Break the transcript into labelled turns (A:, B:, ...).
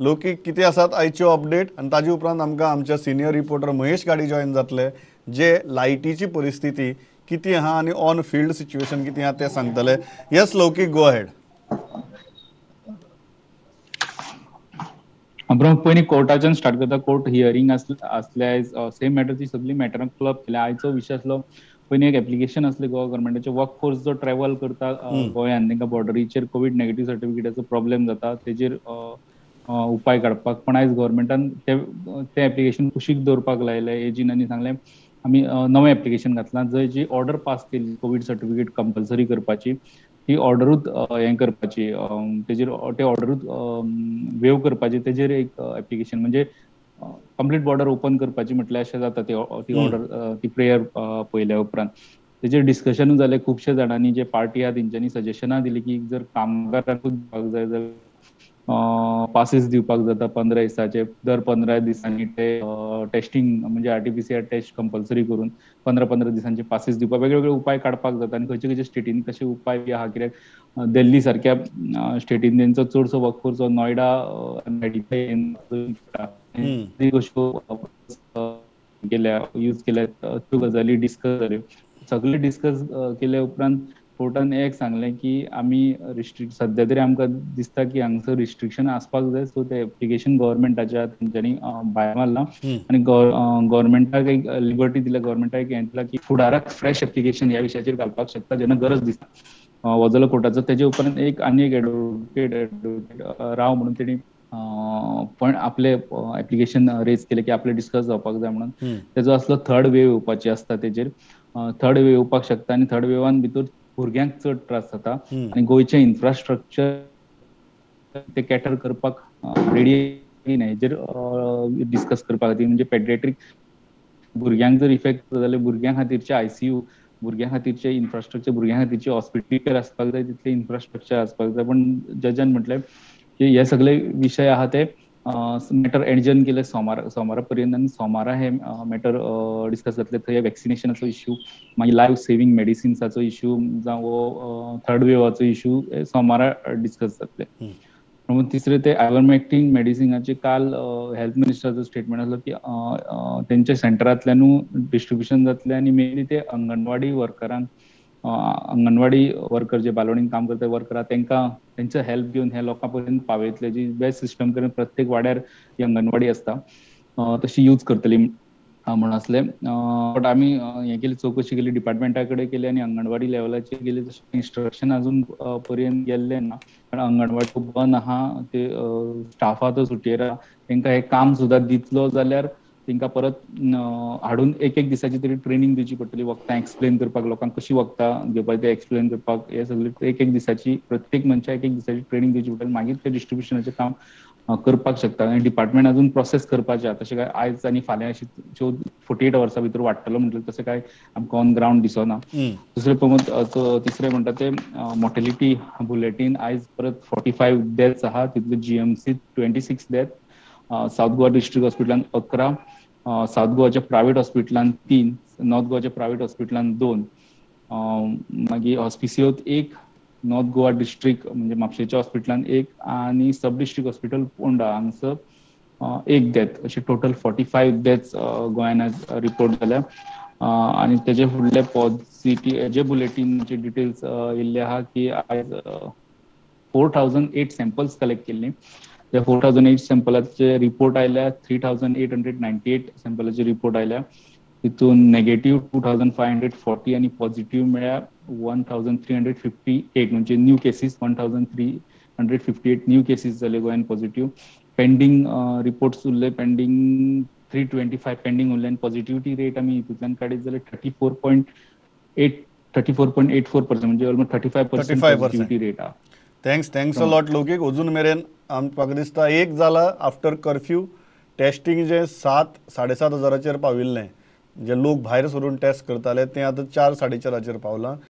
A: लौकीक कितें आसात आयच्यो अपडेट आनी ताजे उपरांत आमकां आमच्या सिनियर रिपोर्टर महेश गाडी जॉयन जातले, जे लायटीची परिस्थिती कितें आहा आनी ऑन फिल्ड सिच्युएशन कितें आहा तें सांगतले. Yes Laukik, go ahead.
B: पयलीं कोर्टाच्यान स्टार्ट करता. कोर्ट हियरींग आसले आयज, सेम मॅटर ती सगळी मॅटरां क्लब केल्या. आयचो विशय आसलो, पयलीं एक एप्लिकेशन आसलें गोवा गव्हर्मेंटाचें, वर्क फोर्स जो ट्रॅवल करता गोंयान तांकां बॉर्डरीचेर कोवीड नेगेटीव सर्टिफिकेटाचो प्रॉब्लेम जाता, तेजेर उपाय काडपाक. पण आयज गव्हर्मेंटान तें एप्लिकेशन कुशीक दवरपाक लायलें. एजीन आनी सांगलें आमी नवें एप्लिकेशन घातलां, जंय जी ऑर्डर पास केली कोवीड सर्टिफिकेट कंपल्सरी करपाची, ती ऑर्डरूच हें करपाची, तेजेर ते ऑर्डरूच वेव करपाची, तेजेर एक एप्लिकेशन म्हणजे कंप्लीट बॉर्डर ओपन करपाची म्हटल्यार अशें जाता. ती ऑर्डर, ती प्रेयर पळयल्या उपरांत तेजेर डिस्कशनूय जालें. खुबशे जाणांनी जे पार्टी आहा तेंच्यांनी सजेशनां दिली की जर कामगारांकूच दिवपाक जाय जाल्यार पासीस दिवपाक जाता 15 दिसाचे, दर 15 दिसांनी ते टेस्टिंग म्हणजे RT-PCR test compulsory करून 15-15 दिसांचे पासीस दिवपाक, वेगवेगळे उपाय काडपाक जाता. आनी खंयचे खंयचे स्टेटीन कशे उपाय आहा, कित्याक दिल्ली सारक्या स्टेटीन तेंचो चडसो वर्कफोर्स नोयडा कश्यो केल्या यूज केल्या, त्यो गजाली डिस्कस जाल्यो. सगळे डिस्कस केल्या उपरांत कोर्टान एक सांगलें की आमी रिस्ट्रिक्ट, सद्या तरी आमकां दिसता की हांगसर रिस्ट्रिक्शन आसपाक जाय. सो ते एप्लिकेशन गव्हर्मेंटाच्या तेंच्यांनी भायर मारलां आनी गव्हर्मेंटाक एक लिबर्टी दिल्या, गव्हर्मेंटाक एक हें दिलां की फुडाराक फ्रेश एप्लिकेशन ह्या विशयाचेर घालपाक शकता जेन्ना गरज दिसता. हो जालो कोर्टाचो. तेजे उपरांत एक आनी एक एडवोकेट राव म्हणून तेणी पण आपले एप्लिकेशन रेज केले की आपले डिस्कस जावपाक जाय म्हणून. तेजो आसलो थर्ड वेव येवपाची आसता, तेजेर थर्ड वेव येवपाक शकता आनी थर्ड वेवान भितर भुरग्यांक चड त्रास जाता आनी गोंयचें इन्फ्रास्ट्रक्चर ते कॅटर करपाक रेडी ना, हेजेर डिस्कस करपा खातीर. म्हणजे पेडियाट्रीक भुरग्यांक जर इफेक्ट जाल्यार भुरग्यां खातीरचे ICU, भुरग्यां खातीरचे इन्फ्रास्ट्रक्चर, भुरग्यां खातीरचे हॉस्पिटल आसपाक जाय, तितलें इन्फ्रास्ट्रक्चर आसपाक जाय. पण जजान म्हटलें की हे सगळे विशय आहा ते मॅटर एडजर्न केले सोमारा पर्यंत आनी सोमारा हे मॅटर डिस्कस जातले. थंय वॅक्सिनेशनाचो इश्यू, मागीर लायफ सेव्हिंग मेडिसिन्साचो इश्यू जावं थर्ड वेवाचो इश्यू सोमारा डिस्कस जातले. तिसरे ते आयवरमॅक्टीन मेडिसिनाचे काल हेल्थ मिनिस्टराचो स्टेटमेंट आसलो की तेंच्या सेंटरांतल्यानूय डिस्ट्रिब्युशन जातलें आनी मेनली ते अंगणवाडी वर्करांक, अंगणवाडी वर्कर जे बालवाडीन काम करता वर्करां तेंकां तेंचो हेल्प घेवन हे लोकां पर्यंत पावयतले. जी बेस्ट सिस्टम करून प्रत्येक वाड्यार ही अंगणवाडी आसता तशी यूज करतली म्हूण आसले. बट आमी हें केली, चवकशी केली, डिपार्टमेंटा कडेन केली आनी अंगणवाडी लेवलाचेर गेली तशें इन्स्ट्रक्शन अजून पर्यंत गेल्लें ना. कारण अंगणवाडी बंद आहा, ते स्टाफा तो सुटयेर आहा, तेंकां हें काम सुद्दां दितलो जाल्यार तेंकां परत हाडून एक एक दिसाची तरी ट्रेनिंग दिवची पडटली, वखदां एक्सप्लेन करपाक, लोकांक कशी वखदां घेवपाची तें एक्सप्लेन करपाक, हे सगळे एक एक दिसाची प्रत्येक मनशाक एक एक दिसाची ट्रेनिंग दिवची पडटली, मागीर ते डिस्ट्रिब्युशनाचें काम करपाक शकता. आनी डिपार्टमेंट अजून प्रोसेस करपाचें आहा, तशें काय आयज आनी फाल्यां अशी 48 वर्सां भितर वाडटलो म्हटल्यार तशें काय आमकां ऑन ग्रावंड दिसना. दुसरें प्रमोद, तिसरें म्हणटा तें मोर्टेलिटी बुलेटीन आयज परत 45 डेथ्स आहा, तितले GMC 26 death, south Goa district हॉस्पिटलान 11, सावथ गोवाच्या प्रायव्हेट हॉस्पिटलान 3, नॉर्थ गोवाच्या प्रायव्हेट हॉस्पिटलान 2, मागीर हॉस्पिसियोत 1, नॉर्थ गोवा डिस्ट्रिक्ट म्हणजे म्हापशेच्या हॉस्पिटलान 1 आनी सब डिस्ट्रिक्ट हॉस्पिटल पोंडा हांगसर 1 डेथ, अशे टोटल 45 डेथ्स गोंयान आज रिपोर्ट जाल्या. आनी तेजे फुडले पॉझिटिव्ह जे बुलेटीनचे डिटेल्स येयल्ले आहा की आयज 4008 सॅम्पल्स कलेक्ट केल्ली. त्या 4008 सॅम्पलाचे रिपोर्ट आयल्या, 3898 सॅम्पलाचे रिपोर्ट आयल्या, तितून नेगेटीव 2540 आनी पॉझिटिव्ह मेळ्ळ्या 1358, म्हणजे न्यू केसीस 1358 न्यू केसीस जाले गोंयान पॉझिटिव्ह. पेंडींग रिपोर्ट्स उरले, पेंडींग 325 पेंडींग उरले आनी पॉझिटिव्हिटी रेट आमी हितूंतल्यान काडीत जाल्यार 34.84%, म्हणजे ऑलमोस्ट 35% पॉझिटिव्हिटी रेट आहा.
A: Thanks a lot लौकीक. अजून मेरेन म्हाका दिसता एक जाला आफ्टर कर्फ्यू टेस्टिंग जे 7-7.5 हजाराचेर पाविल्लें, जे लोक भायर सरून टेस्ट करताले तें आतां 4-4.5 पावलां.